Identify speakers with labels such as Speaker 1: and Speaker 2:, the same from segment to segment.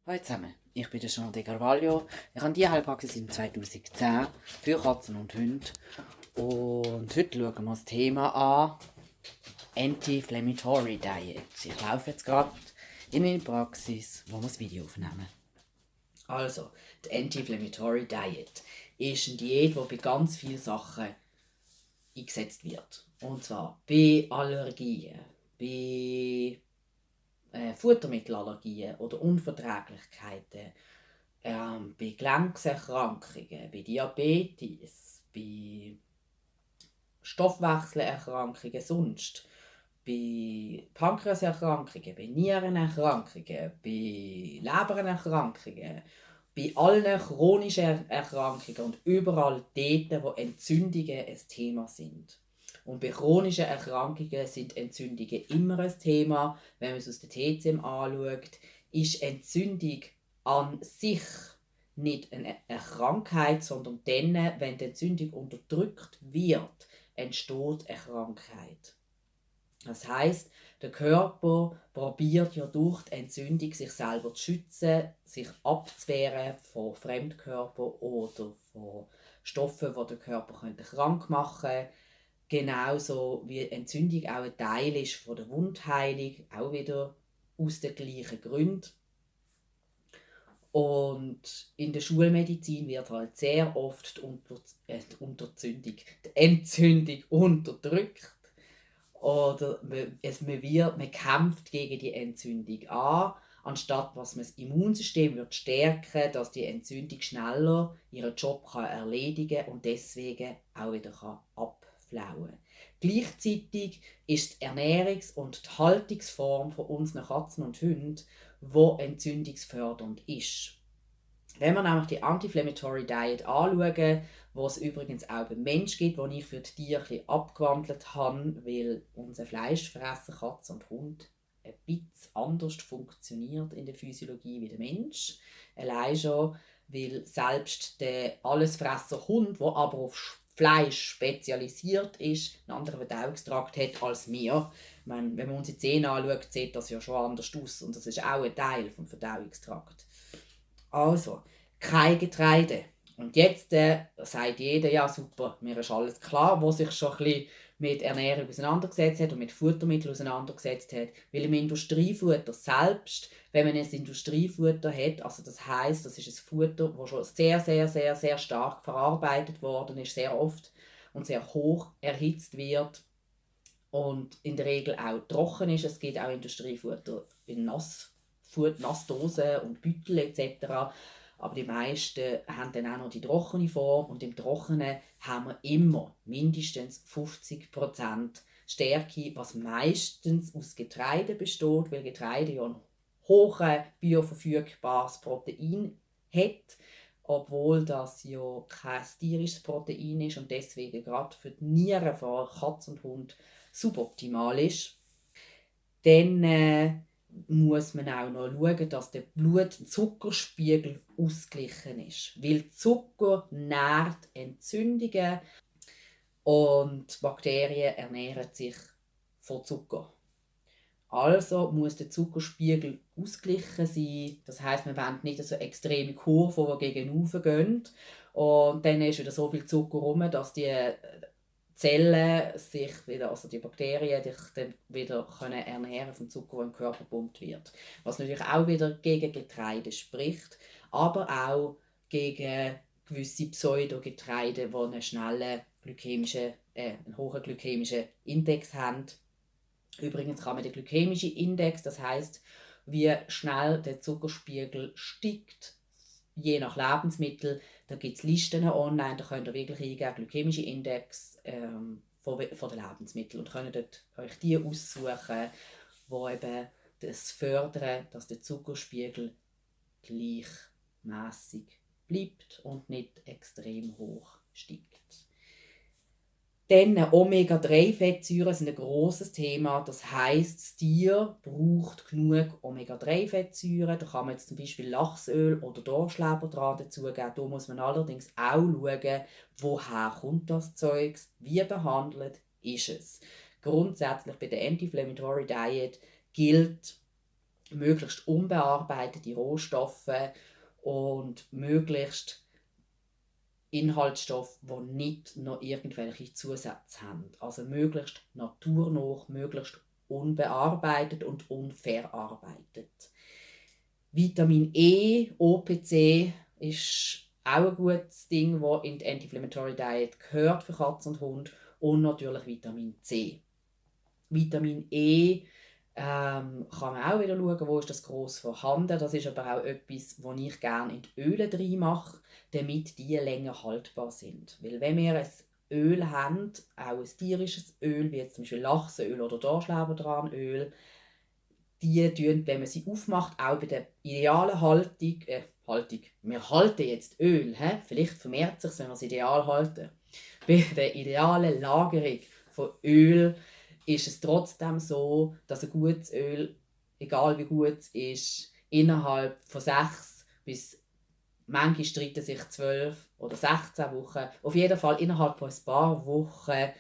Speaker 1: Hallo zusammen, ich bin der Jean de Carvalho. Ich habe die Heilpraxis im 2010 für Katzen und Hunde. Und heute schauen wir das Thema an: Anti-Inflammatory Diet. Ich laufe jetzt gerade in meine Praxis, wo wir das Video aufnehmen. Also, die Anti-Inflammatory Diet ist eine Diät, die bei ganz vielen Sachen eingesetzt wird. Und zwar bei Allergien, bei Futtermittelallergien oder Unverträglichkeiten, bei Gelenkserkrankungen, bei Diabetes, bei Stoffwechselerkrankungen sonst, bei Pankreaserkrankungen, bei Nierenerkrankungen, bei Lebererkrankungen, bei allen chronischen Erkrankungen und überall dort, wo Entzündungen ein Thema sind. Und bei chronischen Erkrankungen sind Entzündungen immer ein Thema. Wenn man es aus der TCM anschaut, ist Entzündung an sich nicht eine Krankheit, sondern dann, wenn die Entzündung unterdrückt wird, entsteht eine Krankheit. Das heisst, der Körper probiert ja durch die Entzündung sich selber zu schützen, sich abzuwehren von Fremdkörpern oder von Stoffen, die den Körper krank machen können. Genauso wie Entzündung auch ein Teil ist von der Wundheilung, auch wieder aus den gleichen Gründen. Und in der Schulmedizin wird halt sehr oft die Entzündung unterdrückt. Oder man kämpft gegen die Entzündung an, anstatt dass man das Immunsystem wird stärken, dass die Entzündung schneller ihren Job erledigen kann und deswegen auch wieder abflauen kann. Gleichzeitig ist die Ernährungs- und die Haltungsform von unseren Katzen und Hunden, die entzündungsfördernd ist. Wenn wir nämlich die Anti-Inflammatory Diet anschauen, wo es übrigens auch beim Mensch gibt, wo ich für die Tiere ein bisschen abgewandelt habe, weil unser Fleischfresser Katze und Hund ein bisschen anders funktioniert in der Physiologie wie der Mensch. Allein schon, weil selbst der Allesfresser Hund, der aber auf Fleisch spezialisiert ist, einen anderen Verdauungstrakt hat als wir. Wenn man unsere Zähne anschaut, sieht das ja schon anders aus und das ist auch ein Teil des Verdauungstrakts. Also, kein Getreide. Und jetzt sagt jeder, ja super, mir ist alles klar, wo sich schon ein bisschen mit Ernährung auseinandergesetzt hat und mit Futtermitteln auseinandergesetzt hat. Weil im Industriefutter selbst, wenn man ein Industriefutter hat, also das heisst, das ist ein Futter, das schon sehr, sehr, sehr, sehr stark verarbeitet worden ist, sehr oft und sehr hoch erhitzt wird und in der Regel auch trocken ist. Es gibt auch Industriefutter in Nassdosen und Beutel etc. Aber die meisten haben dann auch noch die trockene Form und im Trockenen haben wir immer mindestens 50% Stärke, was meistens aus Getreide besteht, weil Getreide ja ein hohes bioverfügbares Protein hat, obwohl das ja kein tierisches Protein ist und deswegen gerade für die Nieren von Katz und Hund suboptimal ist. Dann muss man auch noch schauen, dass der Blutzuckerspiegel ausgeglichen ist. Weil Zucker nährt Entzündungen und Bakterien ernähren sich von Zucker. Also muss der Zuckerspiegel ausgeglichen sein. Das heisst, wir wollen nicht so extreme Kurven, die gegen oben gehen. Und dann ist wieder so viel Zucker rum, dass die Zellen sich wieder, also die Bakterien sich dann wieder ernähren vom Zucker, der im Körper gepumpt wird. Was natürlich auch wieder gegen Getreide spricht, aber auch gegen gewisse Pseudogetreide, die einen hohen glykämischen Index haben. Übrigens kann man den glykämischen Index, das heißt, wie schnell der Zuckerspiegel steigt, je nach Lebensmittel. Da gibt es Listen online, da könnt ihr wirklich eingeben, glykämische Index von den Lebensmitteln und könnt dort euch die aussuchen, die eben das fördern, dass der Zuckerspiegel gleichmäßig bleibt und nicht extrem hoch steigt. Dann Omega-3-Fettsäuren sind ein grosses Thema. Das heisst, das Tier braucht genug Omega-3-Fettsäuren. Da kann man jetzt zum Beispiel Lachsöl oder Dorschleber dran dazugeben. Da muss man allerdings auch schauen, woher kommt das Zeugs, wie behandelt ist es. Grundsätzlich bei der Anti-Inflammatory Diet gilt, möglichst unbearbeitete Rohstoffe und möglichst Inhaltsstoffe, die nicht noch irgendwelche Zusätze haben. Also möglichst naturnah, möglichst unbearbeitet und unverarbeitet. Vitamin E, OPC, ist auch ein gutes Ding, das in die Anti-Inflammatory Diet gehört für Katze und Hund. Und natürlich Vitamin C. Vitamin E kann man auch wieder schauen, wo ist das gross vorhanden. Das ist aber auch etwas, was ich gerne in die Öle reinmache, damit die länger haltbar sind. Weil wenn wir ein Öl haben, auch ein tierisches Öl, wie jetzt zum Beispiel Lachsöl oder Dorschlebertranöl, die tun, wenn man sie aufmacht, auch bei der idealen Haltung, wir halten jetzt Öl, vielleicht vermehrt sich, wenn wir es ideal halten. Bei der idealen Lagerung von Öl ist es trotzdem so, dass ein gutes Öl, egal wie gut es ist, innerhalb von 6 bis, manche streiten sich 12 oder 16 Wochen, auf jeden Fall innerhalb von ein paar Wochen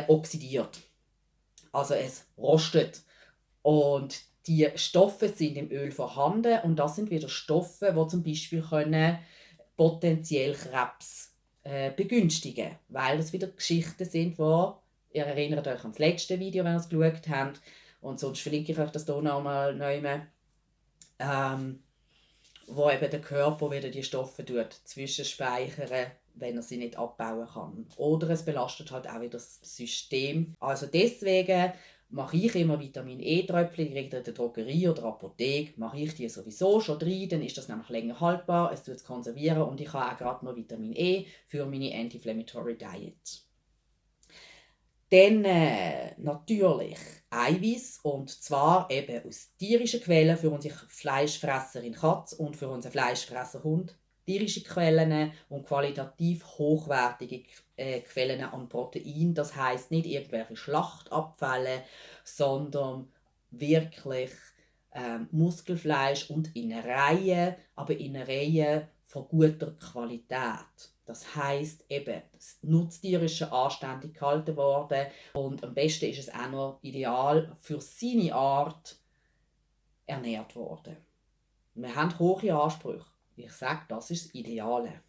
Speaker 1: oxidiert. Also es rostet. Und die Stoffe sind im Öl vorhanden und das sind wieder Stoffe, die zum Beispiel können potenziell Krebs begünstigen, weil das wieder Geschichten sind, wo ihr erinnert euch an das letzte Video, wenn ihr es geschaut habt, und sonst verlinke ich euch das hier nochmal neu, wo eben der Körper wieder die Stoffe zwischenspeichern, wenn er sie nicht abbauen kann. Oder es belastet halt auch wieder das System. Also deswegen mache ich immer Vitamin E-Tröpfchen, die kriegt ihr in der Drogerie oder Apotheke, mache ich die sowieso schon rein, dann ist das nämlich länger haltbar, es tut es konservieren und ich habe auch gerade noch Vitamin E für meine Anti-Inflammatory Diet. Dann natürlich Eiweiß, und zwar eben aus tierischen Quellen für unsere Fleischfresserin Katze und für unseren Fleischfresser Hund. Tierische Quellen und qualitativ hochwertige Quellen an Protein. Das heißt nicht irgendwelche Schlachtabfälle, sondern wirklich Muskelfleisch und Innereien, aber Innereien von guter Qualität. Das heisst eben, das Nutztier ist schon anständig gehalten worden und am besten ist es auch noch ideal für seine Art ernährt worden. Wir haben hohe Ansprüche. Ich sage, das ist das Ideale.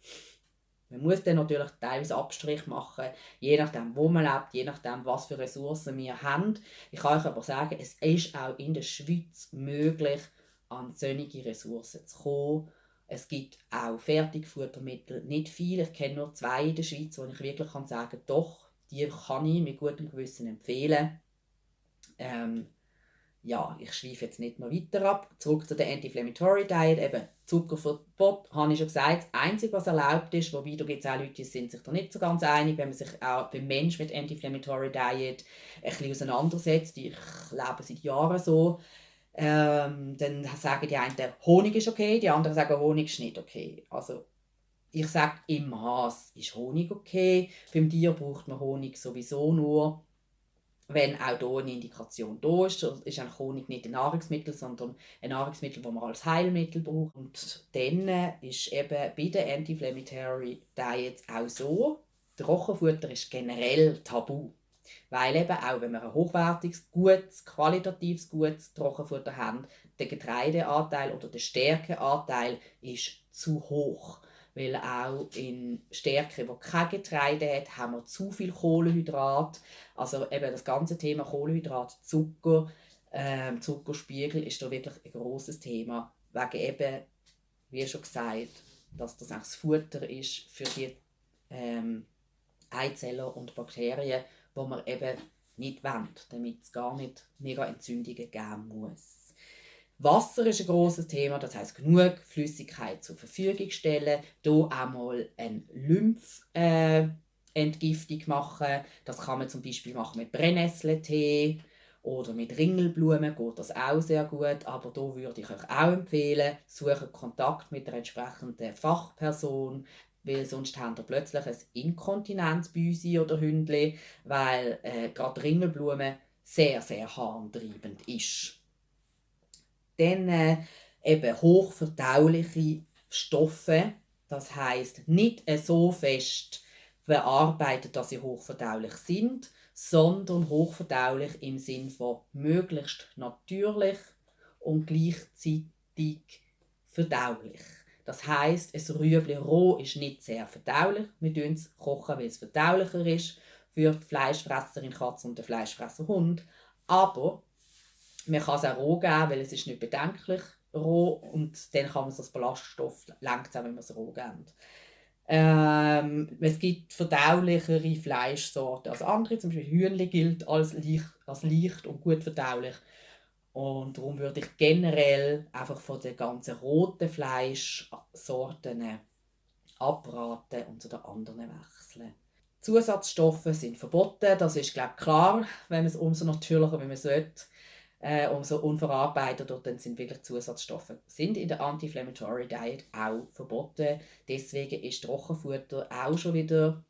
Speaker 1: Man muss dann natürlich teilweise Abstrich machen, je nachdem, wo man lebt, je nachdem, was für Ressourcen wir haben. Ich kann euch aber sagen, es ist auch in der Schweiz möglich, an solche Ressourcen zu kommen. Es gibt auch Fertigfuttermittel, nicht viel. Ich kenne nur 2 in der Schweiz, wo ich wirklich sagen kann, doch, die kann ich mit gutem Gewissen empfehlen. Ja, ich schweife jetzt nicht noch weiter ab. Zurück zu der Anti-Inflammatory Diet. Eben Zuckerverbot, habe ich schon gesagt. Das Einzige, was erlaubt ist, wobei da gibt es auch Leute, die sind sich da nicht so ganz einig, wenn man sich auch beim Mensch mit Anti-Inflammatory Diet ein bisschen auseinandersetzt. Ich lebe seit Jahren so. Dann sagen die einen, Honig ist okay, die anderen sagen, Honig ist nicht okay. Also ich sage, im Maß ist Honig okay. Beim Tier braucht man Honig sowieso nur, wenn auch hier eine Indikation da ist. Ist eigentlich Honig nicht ein Nahrungsmittel, sondern ein Nahrungsmittel, das man als Heilmittel braucht. Und dann ist eben bei den Anti-Inflammatory Diets auch so, Trockenfutter ist generell tabu. Weil eben auch, wenn wir ein hochwertiges, gutes, qualitatives, gutes Trockenfutter haben, der Getreideanteil oder der Stärkeanteil ist zu hoch. Weil auch in Stärke, die kein Getreide hat, haben wir zu viel Kohlenhydrat. Also eben das ganze Thema Kohlenhydrat, Zucker, Zuckerspiegel ist da wirklich ein grosses Thema. Wegen eben, wie schon gesagt, dass das auch das Futter ist für die Eizellen und Bakterien, die man eben nicht wollen, damit es gar nicht mega Entzündungen geben muss. Wasser ist ein grosses Thema, das heißt genug Flüssigkeit zur Verfügung stellen. Hier auch mal eine Lymph-Entgiftung machen. Das kann man zum Beispiel machen mit Brennnesseltee oder mit Ringelblumen, geht das auch sehr gut. Aber hier würde ich euch auch empfehlen, sucht Kontakt mit der entsprechenden Fachperson, weil sonst habt ihr plötzlich ein Inkontinenzbüsi oder Hündli, weil gerade Ringelblume sehr, sehr harntreibend ist. Dann eben hochverdauliche Stoffe, das heißt nicht so fest verarbeitet, dass sie hochverdaulich sind, sondern hochverdaulich im Sinn von möglichst natürlich und gleichzeitig verdaulich. Das heisst, ein Rüebli roh ist nicht sehr verdaulich. Wir kochen es, weil es verdaulicher ist für die Fleischfresserin Katze und den Fleischfresser Hund. Aber man kann es auch roh geben, weil es ist nicht bedenklich roh und dann kann man es als Ballaststoff lenken, wenn man es roh gibt. Es gibt verdaulichere Fleischsorten als andere, zum Beispiel Hühnli gilt als leicht und gut verdaulich. Und darum würde ich generell einfach von den ganzen roten Fleischsorten abraten und zu den anderen wechseln. Zusatzstoffe sind verboten, das ist glaube ich klar, wenn man es umso natürlicher, wie man sollte, umso unverarbeiteter, dann sind wirklich Zusatzstoffe. Sind in der Anti-Inflammatory Diet auch verboten. Deswegen ist Trockenfutter auch schon wieder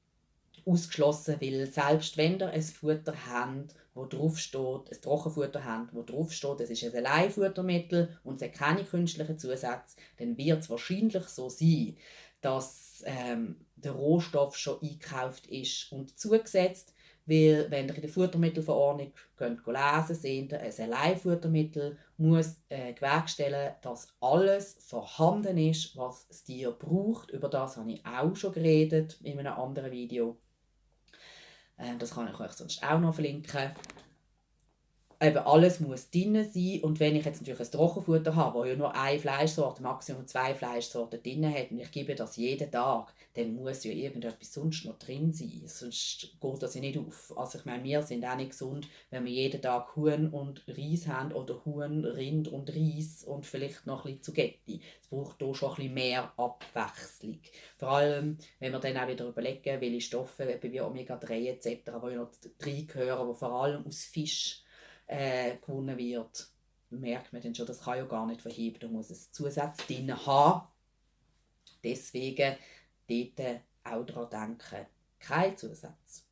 Speaker 1: ausgeschlossen, weil selbst wenn ihr ein Futter habt, wo drauf steht, ein Trockenfutter habt, wo drauf steht, es ist ein Alleinfuttermittel und es hat keine künstlichen Zusätze, dann wird es wahrscheinlich so sein, dass der Rohstoff schon eingekauft ist und zugesetzt. Weil, wenn ihr in der Futtermittelverordnung lesen könnt, seht ihr, ein Alleinfuttermittel muss gewährleisten, dass alles vorhanden ist, was das Tier braucht. Über das habe ich auch schon geredet in einem anderen Video. Das kann ich euch sonst auch noch verlinken. Eben alles muss drin sein. Und wenn ich jetzt natürlich ein Trockenfutter habe, wo ja nur eine Fleischsorte, maximum 2 Fleischsorten drin hat, und ich gebe das jeden Tag, dann muss ja irgendetwas sonst noch drin sein. Sonst geht das ja nicht auf. Also ich meine, wir sind auch nicht gesund, wenn wir jeden Tag Huhn und Reis haben oder Huhn, Rind und Reis und vielleicht noch ein bisschen Zucchetti. Es braucht hier schon ein bisschen mehr Abwechslung. Vor allem, wenn wir dann auch wieder überlegen, welche Stoffe, wie Omega-3 etc., die ja noch reingehören, die vor allem aus Fisch gewonnen wird, merkt man dann schon, das kann ja gar nicht verheben, da muss es Zusatz drin haben. Deswegen dort auch daran denken, kein Zusatz.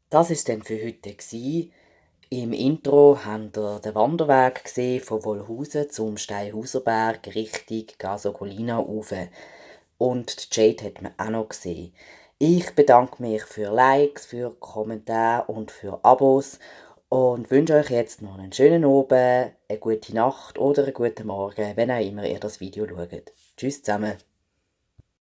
Speaker 1: Das war es dann für heute. Im Intro habt ihr den Wanderweg gesehen von Wollhausen zum Steinhauserberg Richtung Gasocolina rauf. Und Jade hat man auch noch gesehen. Ich bedanke mich für Likes, für Kommentare und für Abos und wünsche euch jetzt noch einen schönen Abend, eine gute Nacht oder einen guten Morgen, wenn auch immer ihr das Video schaut. Tschüss zusammen.